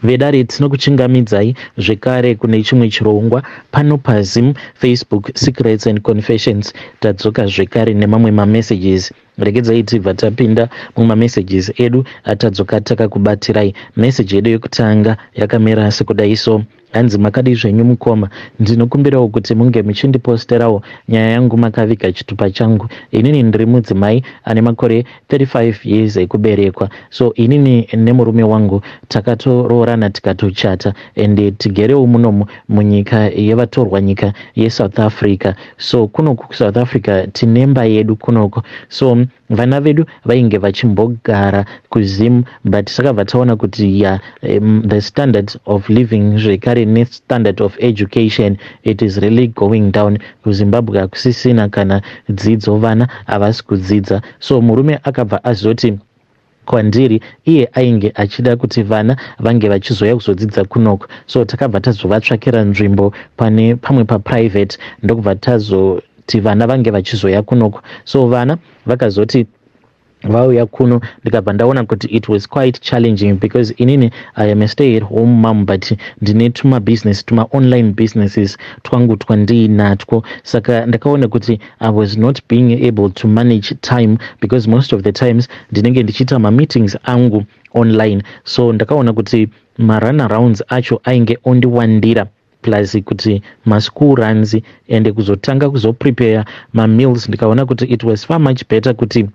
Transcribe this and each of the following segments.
Vedare, tinokuchingamidzai zvekare kune chimwe chirongwa pano paZim Facebook Secrets and Confessions. Tadzoka zvekare nemamwe mamessages. Regedzai tibva tapinda mumamessages edu atadzoka takakubatirai. Message yedu yekutanga yakamira sekudai so. Hanzi, "Makadii zvenyu mukoma? Ndinokumbirawo kuti munge muchindiposterawo nyaya yangu makaviga chitupa changu. Inini ndiri mudzimai ane makore 35 years ekuberekwa. So inini nemurume wangu takatoroorana, tikatochata, and tigerewo munomu munyika yevatorwa, nyika yeSouth Africa. So kunoku kuSouth Africa tinemba yedu kunoko. So vana vedu vainge vachimbogara kuZim, but takabva taona kuti ya, the standard of living zvekare nestandard of education, it is really going down. KuZimbabwe hakusisina kana dzidzo, vana havasi kudzidza. So murume akabva azoti kwandiri iye ainge achida kuti vana vange vachizoya kuzodzidza kunoko. So takabva tazovatsvakira nzvimbo pane pamwe paprivate, ndokubva tazoti vana vange vachizoya kunoko. So vana vakazoti vauya kuno, ndikabva ndaona kuti it was quite challenging because inini I am a stay at home mom, but ndine tumabusiness, tuma-online businesses twangu twandiinatwo. Saka ndakaona kuti I was not being able to manage time because most of the times ndinenge ndichiita mameetings angu online. So ndakaona kuti marunarounds acho ainge ondiwandira, plus kuti maschool runs ende kuzotanga kuzoprepare mameals. Ndikaona kuti it was far much better kuti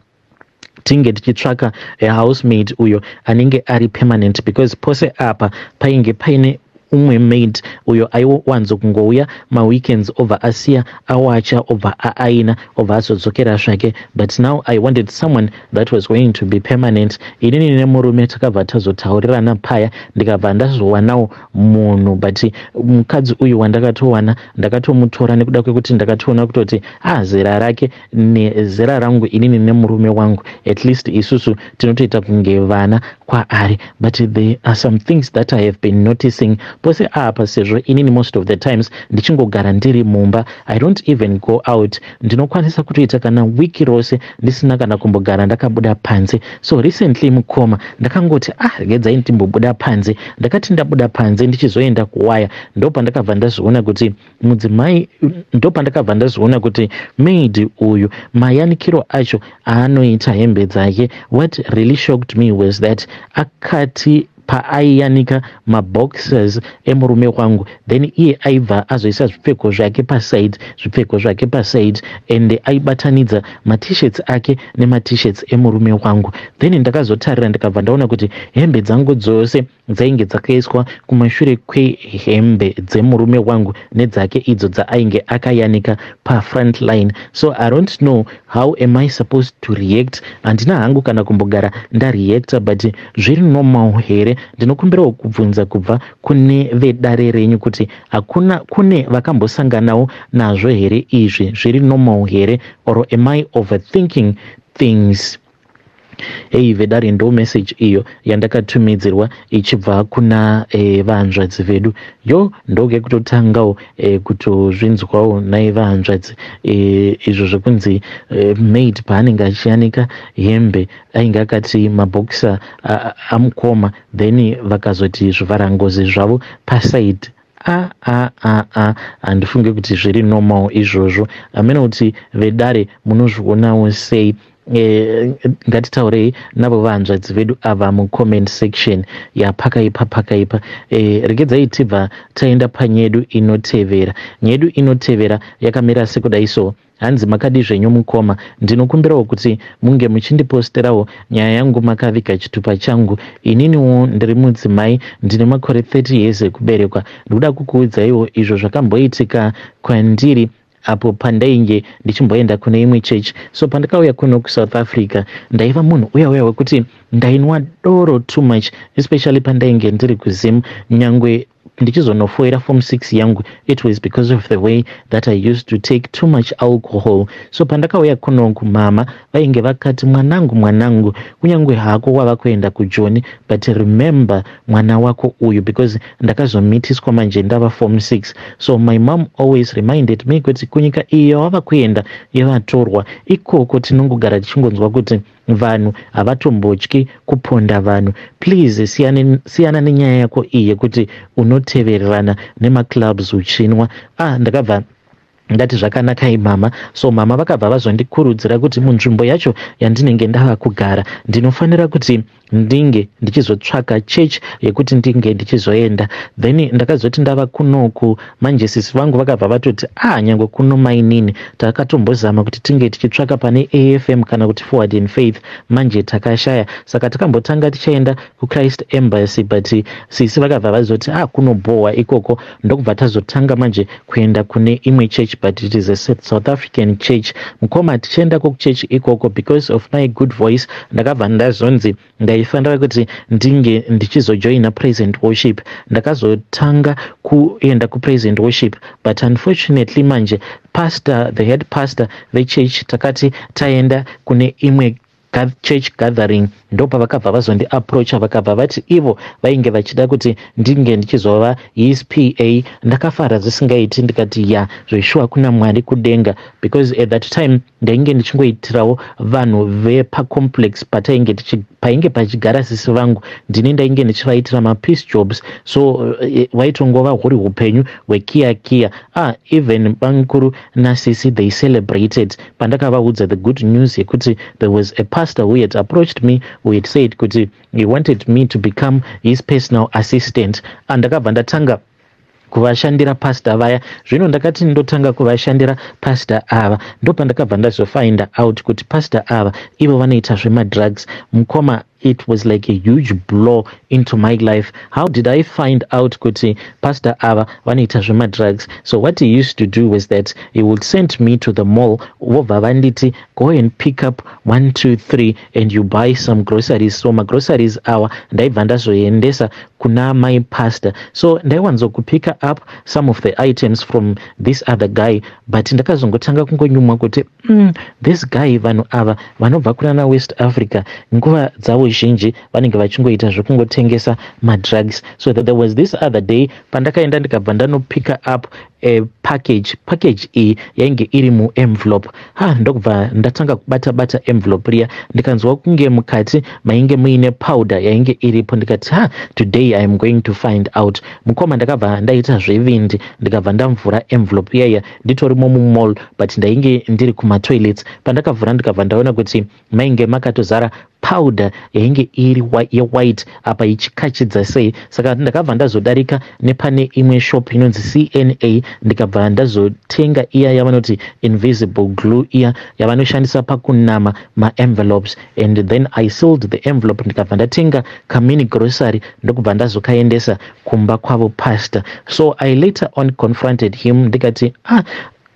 tinge tichitsvaka housemaid uyo anenge ari permanent, because pose apa painge paine umwe maid uyo aiwanzo kungouya maweekends, obva asiya awacha, obva aaina, obva azodzokera zvake. But now I wanted someone that was going to be permanent. Inini nemurume takabva tazotaurirana paya, ndikabva ndazowanawo munhu. But mukadzi uyu wandakatowana, ndakatomutora nekuda kwekuti ndakatoona kutoti ah, zera rake nezera rangu inini nemurume wangu, at least isusu tinotoita kunge vana kwaari. But there are some things that I have been noticing pose apa. Sezvo inini most of the times ndichingogara ndiri mumba, I don't even go out. Ndinokwanisa kutoita kana wiki rose ndisina kana kumbogara ndakabuda panze. So recently, mukoma, ndakangoti, 'Ah, regedzai ndimbobuda panze.' Ndakati ndabuda panze ndichizoenda kuwaya, ndopandakabva ndazoona kuti mudzimai, ndopandakabva ndazoona kuti maid uyu mayanikiro acho aanoita hembe dzake, what really shocked me was that akati paaiyanika maboxers emurume wangu, then iye aibva azoisa zvipfeko zvake paside, zvipfeko zvake paside, and aibatanidza maT-shirts ake nemaT-shirts emurume wangu. Then ndakazotarira, ndikabva ndaona kuti hembe dzangu dzose dzainge dzakaiswa kumashure kwehembe dzemurume wangu nedzake idzo dzaainge akayanika pafront line. So I don't know how am I supposed to react. Handina hangu kana kumbogara ndareacta, but zviri normal here? Ndinokumbirawo kubvunza kubva kune vedare renyu kuti hakuna kune vakambosanganawo nazvo here? Izvi zviri normal here, or am I overthinking things?" Ei vedare, ndo message iyo yandakatumidzirwa ichibva kuna vahanzvadzi vedu. Yo, ndokekutotangawo kutozvinzwawo nai vahanzvadzi, izvo zvekunzi maid paanenge achiyanika hembe ainge akati mabhokisa amukoma, then vakazoti zvivharangozi zvavo paside. A a a a, handifunge kuti zviri normal izvozvo. Hamene kuti vedare munozvionawo sei. Ngatitaurei navo vahanzvadzi vedu ava mucomment section. Yapakaipa, pakaipa. Regedzai tibva taenda panyedu inotevera. Nyedu inotevera yakamira sekudai so. Hanzi, "Makadi zvenyu mukoma? Ndinokumbirawo kuti munge muchindiposterawo nyaya yangu makaviga chitupa changu. Ininiwo ndiri mudzimai, ndine makore 30 years ekuberekwa. Ndikuda kukuudzaiwo izvo zvakamboitika kwandiri apo pandainge ndichimboenda kune imwe chechi. So pandakauya kuno kuSouth Africa, ndaiva munhu uya uya wekuti ndainwa doro too much, especially pandainge ndiri kuZim. Nyangwe ndichizonofoira form 6 yangu, it was because of the way that I used to take too much alcohol. So pandakauya kunoku, mama vainge vakati, 'Mwanangu, mwanangu, kunyange hako wava kuenda kuJoni, but remember mwana wako uyu,' because ndakazomitiswa manje ndava form 6. So my mom always reminded me kuti kunyika iyo wava kuenda yevatorwa ikoko, tinongogara tichingonzwa kuti Vanhu havatombotyi kuponda vanhu. Please siyana nenyaya yako iyi yekuti unotevererana nemaclubs uchinwa. Ah, ndakabva ndati, "Zvakanakai, mama." So mama vakabva vazondikurudzira kuti munzvimbo yacho yandinenge ndava kugara ndinofanira kuti ndinge ndichizotsvaka church yekuti ndinge ndichizoenda. Then ndakazoti ndava kunoku manje, sisi vangu vakabva vatoti, "Ah, nyange kuno mainini takatombozama kuti tinge tichitsvaka pane AFM kana kuti Forward in Faith, manje takashaya." Saka takambotanga tichaenda kuChrist Embassy, but sisi vakabva vazoti, "Ah, kunobhohwa ikoko." Ndokubva tazotanga manje kuenda kune imwe church, but it is a South African church. Mukoma, tichiendako kuchechi ikoko, because of my good voice, ndakabva ndazonzi ndaifanira kuti ndinge ndichizojoina praise and worship. Ndakazotanga kuenda kupraise and worship, but unfortunately manje pastor, the head pastor vechurch, takati taenda kune imwe church gathering, ndopavakabva vazondiapproacha, vakabva vati ivo vainge vachida kuti ndinge ndichizova his PA. Ndakafara zvisingaiti, ndikati, "Ya, zveshuwa kuna Mwari kudenga," because at that time ndainge ndichingoitirawo vanhu vepacomplex patainge painge pachigara sisi vangu. Ndini ndainge ndichivaitira mapiece jobs, so vaitongova huri upenyu hwekiya kiya. Ah, even bamukuru nasisi, they celebrated pandakavaudza the good news yekuti there was a pastor who had approached me, who had said kuti he wanted me to become his personal assistant. Andakabva ndatanga kuvashandira pastor vaya. Zvino ndakati ndotanga kuvashandira pastor ava, ndopandakabva ndazofind out kuti pastor ava ivo vanoita zvemadrugs. Mukoma, it was like a huge blow into my life. How did I find out kuti pastor ava vanoita zvemadrugs? So what he used to do was that he would send me to the mall, vobva vanditi, "Go and pick up 1, 2, 3 and you buy some groceries." So magroceries awa ndaibva ndazoendesa kuna my pastor. So ndaiwanzokupicka up some of the items from this other guy, but ndakazongotanga kungonyumwa kuti this guy, vanhu ava vanobva kunana West Africa, nguva dzavo zhinji vanenge vachingoita zvekungotengesa madrugs. So there was this other day pandakaenda, ndikabva ndanopicka up a package. Package iyi yainge iri muenvelope. Ha, ndokubva ndatanga kubata bata envelope riya, ndikanzwa kunge mukati mainge muine powder yainge iripo. Ndikati, "Ha, today I am going to find out." Mukoma, ndakabva ndaita zvevindi, ndikabva ndamvura envelope iyaiya nditorimo mumall, but ndainge ndiri kumatoilets. Pandakavhura, ndikabva ndaona kuti mainge makatozara powder yainge iri yewhite, apa ichikachidza sei. Saka ndakabva ndazodarika nepane imwe shop inonzi CNA, ndikabva ndazotenga iya yavanoti invisible glue, iya yavanoshandisa pakunama maenvelopes, and then I sealed the envelope. Ndikabva ndatenga kamini grocery, ndokubva ndazokaendesa kumba kwavo pastor. So I later on confronted him, ndikati, "Ah,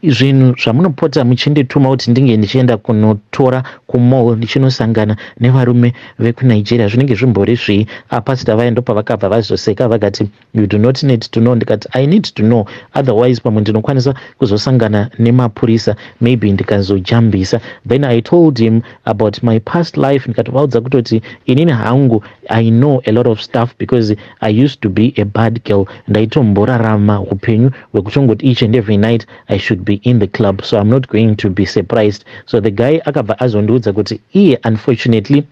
zvinhu zvamunopota muchindituma kuti ndinge ndichienda kunotora kumall, ndichinosangana nevarume vekuNigeria, zvinenge zvimbori zvii?" Apasita vaya ndopavakabva vazoseka, vakati, "You do not need to know." Ndikati, "I need to know, otherwise pamwe ndinokwanisa kuzosangana nemapurisa, maybe ndikazojambisa." Then I told him about my past life, ndikatovaudza kutoti inini hangu I know a lot of stuff because I used to be a bad girl. Ndaitomborarama upenyu hwekutongoti each and every night I should be in the club, so I'm not going to be surprised. So the guy akabva azondiudza kuti iye unfortunately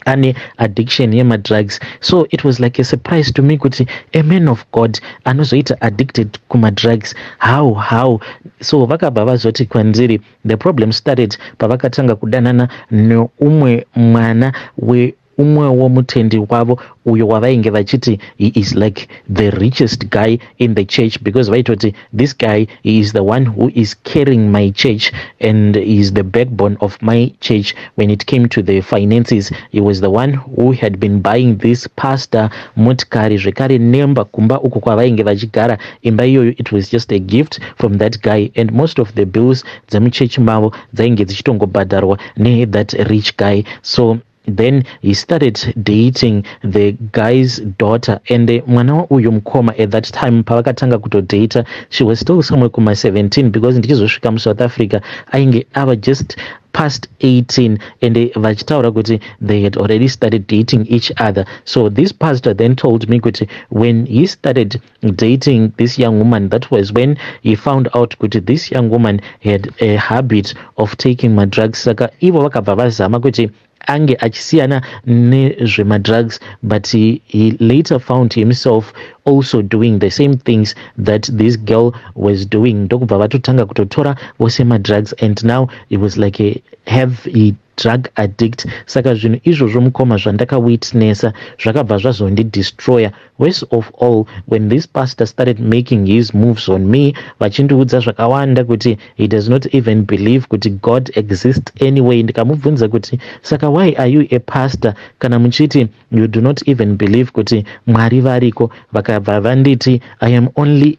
ane addiction yemadrugs. So it was like a surprise to me kuti a man of God anozoita addicted kumadrugs. How? So vakabva vazoti kwandiri the problem started pavakatanga kudanana neumwe mwana weumwewo mutendi wavo, uyo wavainge vachiti he is like the richest guy in the church, because vaitoti, "This guy, he is the one who is carrying my church and is the backbone of my church." When it came to the finances, he was the one who had been buying this pastor motikari, zvekare nemba kumba uko kwavainge vachigara. Imba iyoyo, it was just a gift from that guy, and most of the bills dzemuchechi mavo dzainge dzichitongobhadharwa nethat rich guy. So then he started dating the guy's daughter, and mwana uyu, mukoma, at that time pavakatanga kutodata, she was still somewhere kuma 17, because ndichizosvika muSouth Africa ainge ava just past 18, and vachitaura kuti they had already started dating each other. So this pastor then told me kuti when he started dating this young woman, that was when he found out kuti this young woman had a habit of taking madrugs. Saka ivo vakabva vazama kuti ange achisiyana nezvemadrugs, but he later found himself also doing the same things that this girl was doing. Ndokubva vatotanga kutotora vose madrugs, and now it was like a heavy drug addict. Saka zvinhu izvozvo, mukoma, zvandakawitnessa zvakabva zvazondidestroya. Worst of all, when this pastor started making his moves on me, vachindiudza zvakawanda kuti he does not even believe kuti God exists anyway. Ndikamubvunza kuti, "Saka why are you a pastor kana muchiti you do not even believe kuti Mwari variko?" Vakabva vanditi, "I am only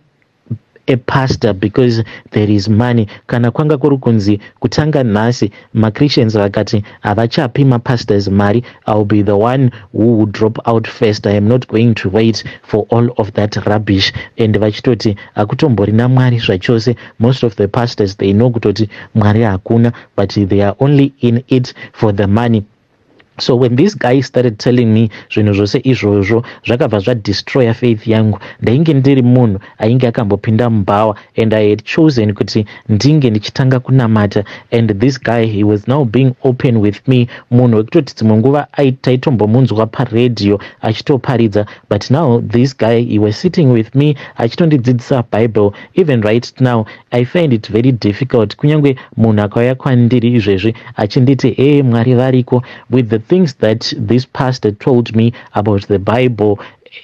a pastor because there is money. Kana kwanga kuri kunzi kutanga nhasi maChristians vakati havachapi mapastors mari, I will be the one who would drop out first. I am not going to wait for all of that rubbish." And vachitoti hakutomborina Mwari zvachose. Most of the pastors, they know kutoti Mwari hakuna, but they are only in it for the money. So when this guy started telling me zvinhu zvose izvozvo, zvakabva zvadestroya faith yangu. Ndainge ndiri munhu ainge akambopinda mubhawa, and I had chosen kuti ndinge ndichitanga kunamata, and this guy, he was now being open with me, munhu wekutoti dzimwe nguva taitombomunzwa paredhiyo achitoparidza, but now this guy, he was sitting with me achitondidzidzisa Bible. Even right now I find it very difficult, kunyange munhu akauya kwandiri izvezvi achinditi, "E, Mwari variko," with the things that this pastor told me about the Bible,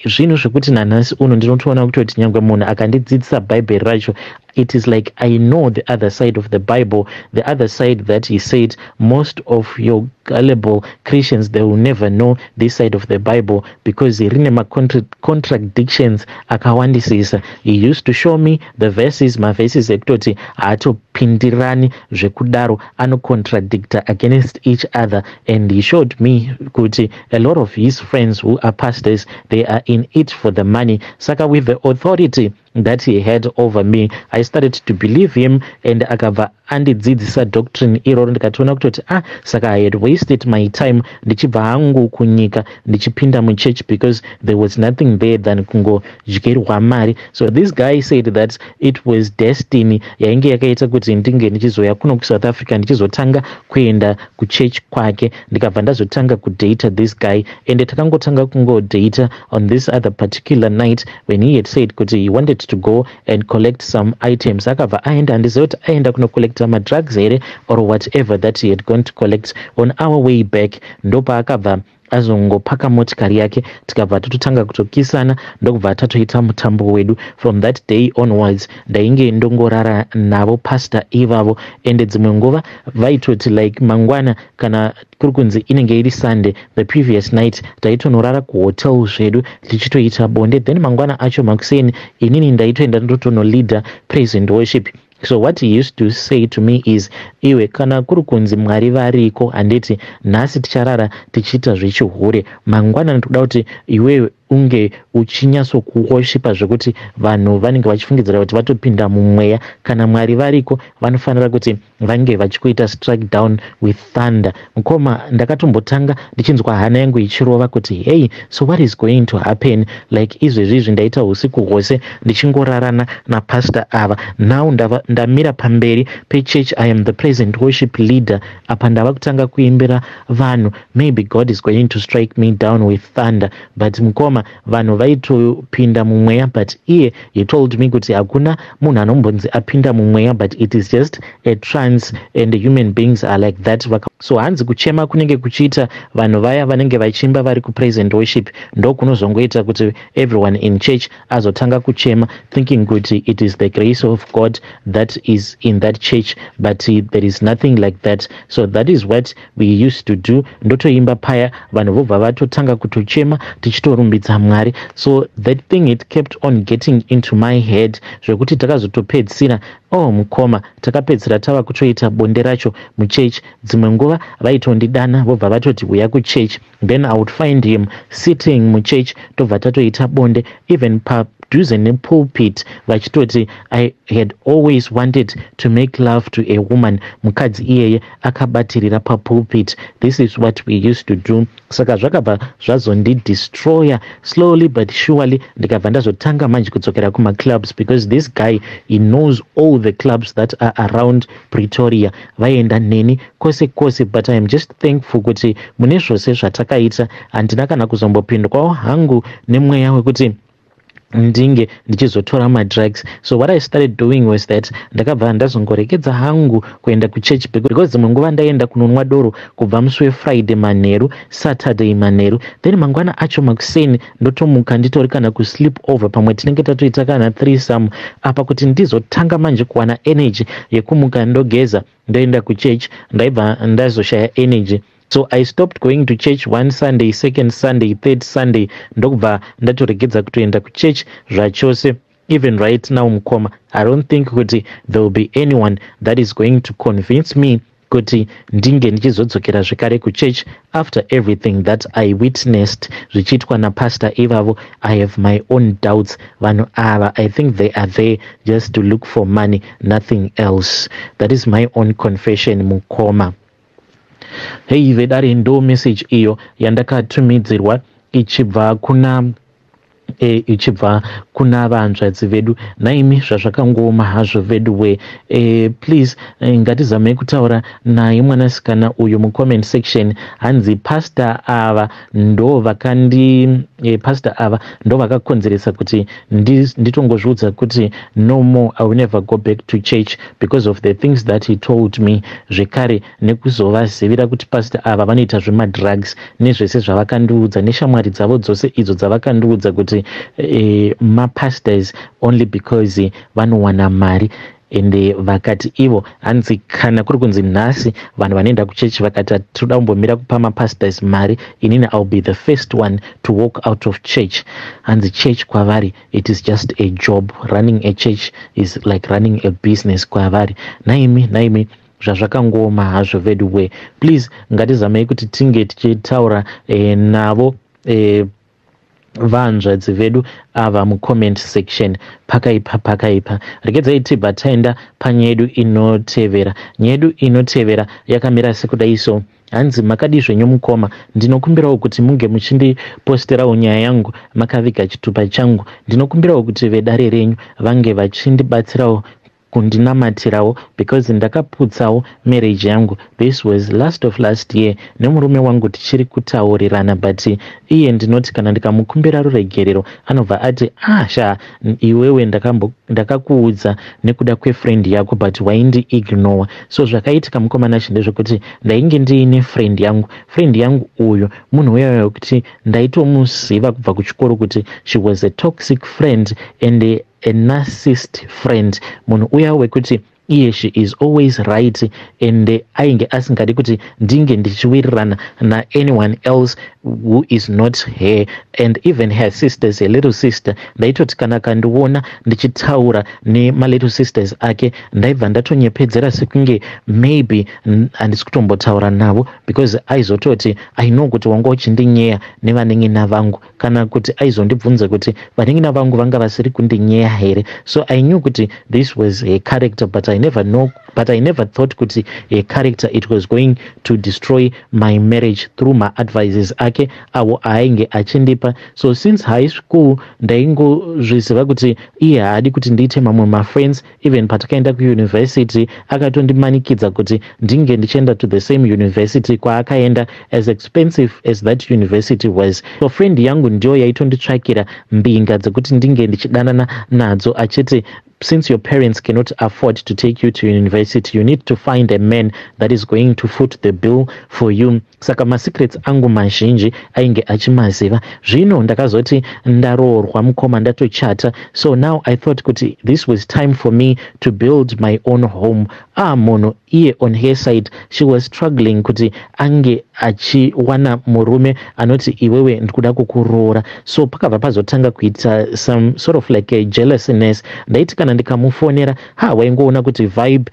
zvinhu zvekuti nanhasi uno ndinotoona kutoti nyange munhu akandidzidzisa Bhaibheri racho, it is like I know the other side of the Bible, the other side that he said most of your gullible Christians, they will never know this side of the Bible because rine macontradictions akawandisisa. He used to show me the verses, maverses ekutoti haatopindirani zvekudaro, anocontradicta against each other. And he showed me kuti a lot of his friends who are pastors, they are in it for the money. Saka with the authority that he had over me, I started to believe him, and akabva andidzidzisa doctrine iroro. Ndikatoona kutoti, ah, saka I had wasted my time ndichibva hangu kunyika ndichipinda muchurch, because there was nothing there than kungodyerwa mari. So this guy said that it was destiny yainge yakaita kuti ndinge ndichizoya kuno kuSouth Africa, ndichizotanga kuenda kuchurch kwake. Ndikabva ndazotanga kudata this guy, and takangotanga kungodata on this other particular night when he had said kuti he wanted to go and collect some items. Akabva aenda, handiziva kuti aenda kunocollecta madrugs here or whatever that he had gone to collect. On our way back, ndopaakabva azongopaka motikari yake, tikabva tototanga kutokisana, ndokubva tatoita mutambo wedu. From that day onwards, ndainge ndongorara navo pastor ivavo, ende dzimwe nguva vaitoti like mangwana, kana kuri kunzi inenge iri Sunday, the previous night taitonorara kuhotel zvedu tichitoita bonde, then mangwana acho makuseni inini ndaitoenda ndotonoleada praise and worship. So what he used to say to me is, "Iwe, kana kuri kunzi Mwari variko, handiti nhasi ticharara tichiita zvechihure, mangwana ndikuda kuti iwewe unge uchinyatsokuworshipa zvekuti vanhu vanenge vachifungidzira kuti vatopinda mumweya. Kana Mwari variko, vanofanira kuti vange vachikuita strike down with thunder." Mukoma, ndakatombotanga ndichinzwa hana yangu ichirova kuti, "Hey, so what is going to happen? Like izvezvi izvi ndaita usiku hwose ndichingorarana napastor ava. Now ndamira pamberi pechurch, I am the present worship leader, apa ndava kutanga kuimbira vanhu. Maybe God is going to strike me down with thunder." But mukoma, vanhu vaitopinda mumweya, but iye, he told me kuti hakuna munhu anombonzi apinda mumweya, but it is just a trance and human beings are like that. So hanzi kuchema kunenge kuchiita vanhu vaya vanenge vachiimba vari kupraise and worship, ndokunozongoita kuti everyone in church azotanga kuchema, thinking kuti it is the grace of God that is in that church, but there is nothing like that. So that is what we used to do. Ndotoimba paya, vanhu vobva vatotanga kutochema, tichitorumbidza Mwari. So that thing, it kept on getting into my head, zvekuti takazotopedzisira Oh mukoma, takapedzisira tava kutoita bonde racho muchechi. Dzimwe nguva vaitondidana vobva vatoti uya kuchechi, then I would find him sitting muchechi, tobva tatoita bonde even padhuze nepulpit, vachitoti I had always wanted to make love to a woman, mukadzi iyeye akabatirira papulpit. This is what we used to do. Saka zvakabva zvazondidestroya slowly but surely. Ndikabva ndazotanga manje kudzokera kumaclubs, because this guy, he knows all the clubs that are around Pretoria. Vaenda neni kwose kwose, but I am just thankful kuti mune zvose zvatakaita handina kana kuzombopindwawo hangu nemweya wekuti ndinge ndichizotora madrugs. So what I started doing was that ndakabva ndazongorekedza hangu kuenda kuchurch, because dzimwe nguva ndaenda kunonwa doro kubva musi weFriday manheru, Saturday manheru, then mangwana acho makuseni ndotomuka nditori kana kusleep over. Pamwe tinenge tatoita kana threesome apa. Kuti ndizotanga manje kuwana energy yekumuka, ndogeza, ndoenda kuchurch, ndaibva ndazoshaya energy. So I stopped going to church one Sunday, second Sunday, third Sunday, ndokubva ndatoregedza kutoenda kuchurch zvachose. Even right now, mukoma, I don't think kuti there will be anyone that is going to convince me kuti ndinge ndichizodzokera zvekare kuchurch after everything that I witnessed zvichiitwa napastor ivavo. I have my own doubts. Vanhu ava, I think they are there just to look for money, nothing else. That is my own confession, mukoma. Hei vedare, ndo message iyo yandakatumidzirwa ichibva kuna vanzvadzi vedu. Naimi, zvazvakangooma hazvo vedu we. Please, ngatizamei kutaura naye mwanasikana uyu mucomment section. Hanzi pastor ava ndo vakandi pastor ava ndo vakakonzeresa kuti nditongozviudza kuti no more, I will never go back to church because of the things that he told me, zvekare nekuzovazivira kuti pastor ava vanoita zvemadrugs, nezvese zvavakandiudza, neshamwari dzavo dzose idzo dzavakandiudza kuti mapastors only because vanowana mari. Ende vakati ivo, hanzi kana kuri kunzi nhasi vanhu vanoenda kuchechi vakati toda kumbomira kupa mapastors mari, inini I will be the first one to walk out of church. Hanzi church kwavari, it is just a job. Running a church is like running a business kwavari. Naimi, naimi, zvazvakangooma hazvo vedu we. Please, ngatizamei kuti tinge tichitaura navo vanzvadzi vedu ava mucomment section. Pakaipa, pakaipa. Regedzai tibva taenda panyaya yedu inotevera. Nyaya yedu inotevera yakamira sekudai so. Hanzi, "Makadi zvenyu mukoma? Ndinokumbirawo kuti munge muchindiposterawo nyaya yangu makaviga chitupa changu. Ndinokumbirawo kuti vedare renyu vange vachindibatsirawo kundinamatirawo, because ndakaputsawo marriage yangu. This was last of last year. Nemurume wangu tichiri kutaurirana, but iye ndinoti kana ndikamukumbira ruregerero, anobva ati, 'Ah sha, iwewe ndakakuudza nekuda kwefriend yako, but waindiignore.' So zvakaitika, mukomana, chi ndezvekuti ndainge ndiine friend yangu. Friend yangu uyu munhu uyayo wekuti ndaitomuziva kubva kuchikoro kuti she was a toxic friend and a narcissist friend, munhu uya wekuti iye she is always right and ainge asingadi kuti ndinge ndichiwirirana naanyone else who is not her, and even her sisters, her little sister. Ndaitoti kana kandiona ndichitaura nemalittle sisters ake, ndaibva ndatonyepedzera sekunge maybe handisi kutombotaura navo, because aizototi, 'I know kuti wanga uchindinyeya nevanen'ina vangu,' kana kuti aizondibvunza kuti vanen'ina vangu vanga vasiri kundinyeya here. So I knew kuti this was her character, but I never thought kuti her character, it was going to destroy my marriage through maadvices ake awo aainge achindipa. So since high school ndaingozviziva kuti iye haadi kuti ndiite mamwe mafriends. Even patakaenda kuuniversity, akatondimanikidza kuti ndinge ndichienda to the same university kwaakaenda, as expensive as that university was. So friend yangu ndiyo yaitonditsvakira mbinga dzekuti ndinge ndichidanana nadzo, achiti, 'Since your parents cannot afford to take take you to university. You need to find a man that is going to foot the bill for you." Saka masecrets angu mazhinji ainge achimaziva. Zvino ndakazoti ndaroorwa, mukoma, ndatochata. So now I thought kuti this was time for me to build my own home. Ah, munhu iye on her side, she was struggling kuti ange achiwana murume anoti, "Iwewe, ndikuda kukuroora." So pakabva pazotanga kuita some sort of like a jealousness. Ndaiti kana ndikamufonera, ha, waingoona kuti vibe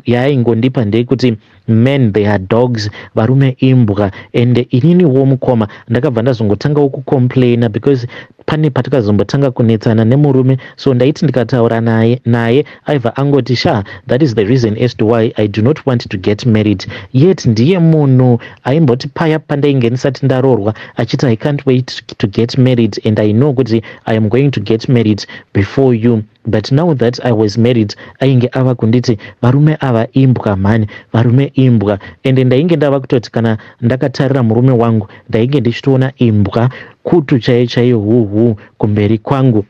yaaingondipa ndeyekuti men, they are dogs, varume imbwa. And ininiwo, mukoma, ndakabva ndazongotangawo kucomplaina because pane patakazombotanga kunetsana nemurume. So ndaiti ndikataura naye aibva angoti, "Sha, that is the reason as to why I do not want to get married." Yet ndiye munhu aimboti paya pandainge ndisati ndaroorwa achiti, "I can't wait to get married and I know kuti I am going to get married before you." But now that I was married, ainge ava kunditi varume ava imbwa mhani, varume imbwa. Ende ndainge ndava kutoti kana ndakatarira murume wangu, ndainge ndichitoona imbwa kutu chaiyo chaiyo, huhu kumberi kwangu.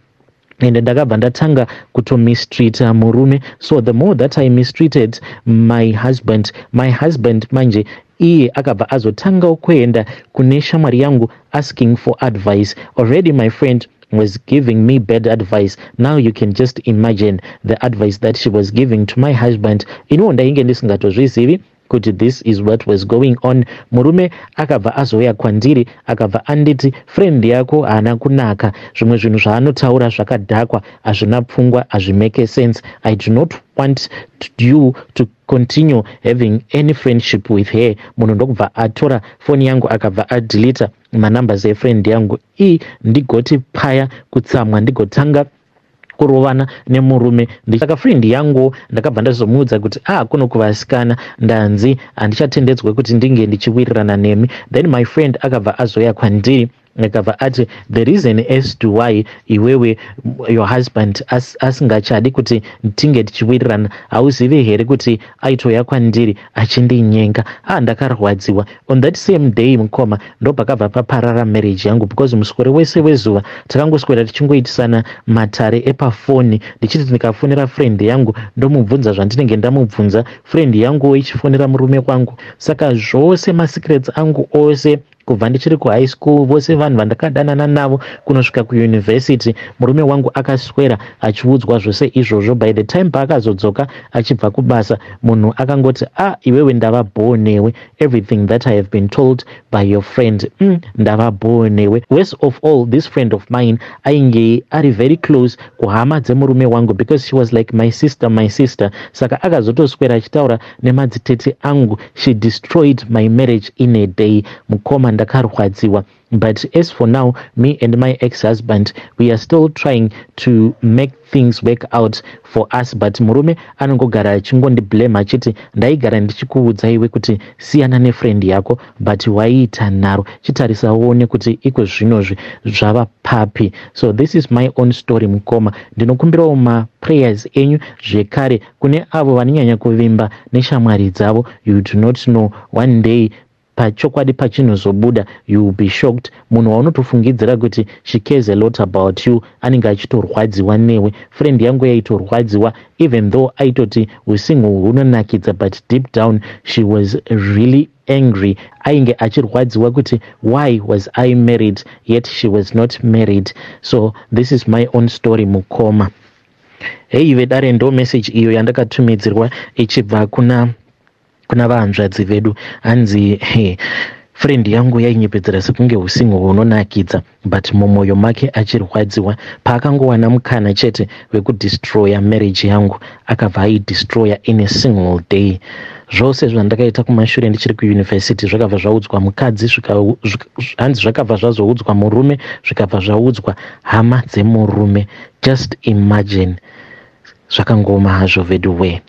Ende ndakabva ndatanga kutomistreata murume. So the more that I mistreated my husband, my husband manje iye akabva azotangawo kuenda kune shamwari yangu asking for advice. Already my friend was giving me bad advice. Now you can just imagine the advice that she was giving to my husband. Iniwo ndainge ndisingatozvizivi kuti this is what was going on. Murume akabva azouya kwandiri, akabva anditi, "Friend yako haana kunaka. Zvimwe zvinhu zvaanotaura zvakadhakwa, hazvina pfungwa, hazvimake sense. I do not want you to continue having any friendship with her." Munhu ndokubva atora foni yangu, akabva adeleta manumbers efriend yangu. I ndigoti paya kutsamwa, ndigotanga kurovana nemurume. Saka friend yangu ndakabva ndazomuudza kuti, "Ah, kuno kuvasikana ndanzi handichatendedzwe kuti ndinge ndichiwirirana nemi." Then my friend akabva azoya kwandiri, akabva ati, "The reason as to why iwewe your husband asingachadi kuti tinge tichiwirirana, hauzivi here kuti aitoya kwandiri achindinyenga?" Ah, ndakarwadziwa. On that same day, mukoma, ndopakabva paparara marriage yangu, because muswere wese wezuva takangoswera tichingoitisana matare epafoni, ndichiti ndikafonera friend yangu, ndomubvunza zvandinenge ndamubvunza, friend yanguwo ichifonera murume wangu. Saka zvose masecrets angu ose, kubva ndichiri kuhigh school, vose vanhu vandakadanana navo kunosvika kuuniversity, murume wangu akaswera achiudzwa zvose izvozvo. By the time paakazodzoka achibva kubasa, munhu akangoti, "A ah, iwewe, ndava bhoo newe. Everything that I have been told by your friend, ndava bhoo newe." Worst of all, this friend of mine ainge ari very close kuhama dzemurume wangu because she was like my sister, my sister. Saka akazotoswera achitaura nemadzitete angu. She destroyed my marriage in a day. Mukoma, ndakarwadziwa. But as for now, me and my ex-husband, we are still trying to make things work out for us, but murume anongogara achingondiblame achiti, "Ndaigara ndichikuudza iwe kuti siyana nefriend yako, but waiita nharo. Chitarisa uone kuti iko zvinozvi zvava papi." So this is my own story, mukoma. Ndinokumbirawo maprayers enyu zvekare. Kune avo vanonyanya kuvimba neshamwari dzavo, you do not know, one day pachokwadi pachinozobuda, you will be shocked. Munhu waunotofungidzira kuti she cares a lot about you anenge achitorwadziwa newe. Friend yangu yaitorwadziwa, even though aitoti usingle hunonakidza, but deep down she was really angry. Ainge achirwadziwa kuti why was I married, yet she was not married. So this is my own story, mukoma. Hei vedare, ndo message iyo yandakatumidzirwa ichibva kuna vahanzvadzi vedu. Hanzi, "Hey, friend yangu yainyepedzera sekunge usingle hunonakidza, but mumwoyo make achirwadziwa. Paakangowana mukana chete wekudestroya marriage yangu, akabva aidestroya in a single day. Zvose zvandakaita kumashure ndichiri kuuniversity zvakabva zvaudzwa mukadzi." Hanzi zvakabva zvazoudzwa murume, zvikabva zvaudzwa hama dzemurume. Just imagine. Zvakangoma hazvo vedu we.